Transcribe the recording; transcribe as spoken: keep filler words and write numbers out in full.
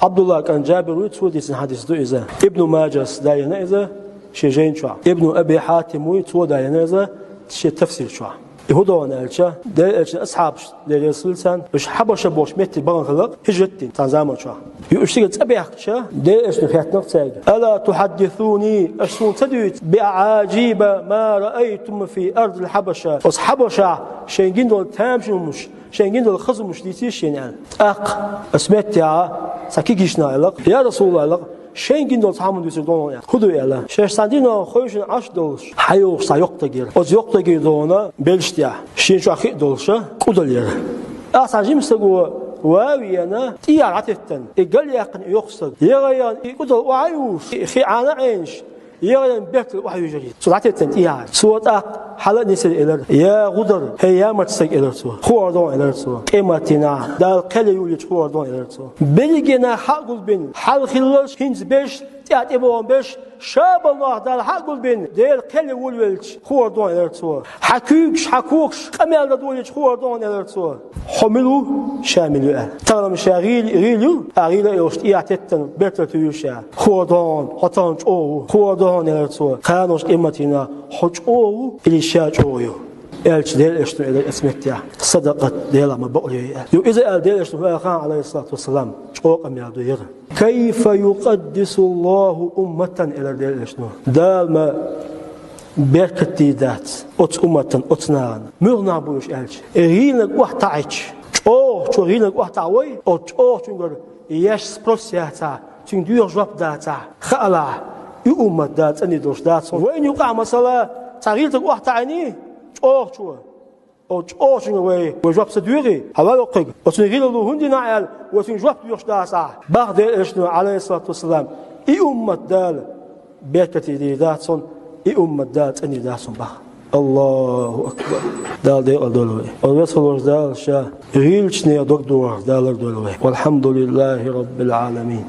Абдулла кӀант Джабир вуй, цо дийцина хьадис ду иза. Ибну Маджас дайина иза шен жайна чохь. Ибну Аби Хьатим вуй, цо дайина иза шен тафсир чохь. И хӀун ду аьлча, Делан Элчан асхьабаш, Дела реза хуьлда царна, уьш Хьабаша бохучу метте бахана хилла, хӀижрат дина цхьана заман чохь. И уьш цига цӀа баьхкича, Делан Элчано хаьттина цаьрга: «Ала тухьаддисуни, аш суна ца дуьйцу, би аӀаджиба ма раайтум фи ардил Хьабаша? Оцу Хьабашахь шайн гина долу тамашийна хӀумаш, шайн гина долу хаза хӀумаш дийцийша шена», — аьлла. ТӀаккха оцу меттехь цхьа кегийчу наха аьлла: «Я Расулаллах, шайн гина долу цхьа хӀума дуьйцур ду хьуна», — аьлла. ХӀу ду аьлла? Шаьш цхьана дийнахь хевшина Ӏаш долуш, хьайогӀуш цхьа йоккха стаг яра. Оцу йоккха стеган догӀана белшаш тӀехь, шен чохь хи а долуш, кӀудал яра. Ахьа цхьа жима стаг ван а веана, тӀехьа дӀатеттина, и гал яьккхина и йоккха стаг. ЯгӀайян и кӀудал охьа а юьйш, и хи Ӏана а Ӏенаш, ЯгӀайян бертал охьа а юьйжира. Цо дӀатеттина тӀехьа. Цо тӀаккха хьала а нисъелира, элира: «Я гӀудар, хӀей ямарта стаг», — элира цо. «Хуур ду хьуна», — элира цо. «Къематдийнахь Дала кхел юьллича хуур ду хьуна», — элира цо. Берриге нах хьа а гулбина, хьал хилларш, хӀинца берш, тӀаьхьа тӀебогӀун берш, шаболу нах Дала хьа а гулбина, Делан кхел юьллича хуур ду хьуна, элира цо. Хьан куьйгаш, хьан когаш къамел дан долийча хуур ду хьуна, элира цо. Хьо мила ву, ша мила ю аьлла. Тахана ша гӀийла, гӀийла ю, а гӀийла а йолуш тӀехьа теттина бертал туьйхира ша. Хуур ду хьуна, хьо тахана чӀогӀа ву. Хуур ду хьуна, элира цо. Кхана оцу къематдийнахь хьо чӀогӀа ву, или ша чӀогӀа ю? Аьлча, Делан Элчано элира оцу меттехь: «Садакъат, Делах ма бакъ лоьху», — аьлла. Ю иза аьлла Делан Элчано, алейхиссалату вассалам, чӀогӀа къамел ду яра. «Кайфа юкъаддисуллаху умматан», — элира Делан Элчано. Дала ма беркат дийр дац оцу умматан, оцу нахана. Муьлха нах бу уьш аьлча? ГӀийланиг охьатаӀийча, чӀогӀачо гӀийланиг охьатаӀавой, оцу чӀогӀачуьнгара еш спрос яцахь, цуьнга доьху жоп дацахь, хаалахь, и уммат Дала цӀанийр долуш дац хьуна. Вайна юкъахь, масала, цхьа гӀийланиг охьатаӀийний чӀогӀачо, оцу чӀогӀачуьнга вай, вай жоп ца доьхий, хьан вай воккхиг, оцу гӀийлалло хӀунда дина аьлла, вай цуьнга жоп доьхуш дацахь, бах Делан Элчано, алейхиссалату вассалам, и уммат Дала беркате дийр дац хьуна, и уммат Дала цӀанийр дац хьуна, бах. Аллаху акбар. Дала декъал дойла вай. Вай веза волчу Дала Ша гӀийлачу нехан дог дохор далар дойла вай. Валхьамдулиллахи раббил Ӏаламин.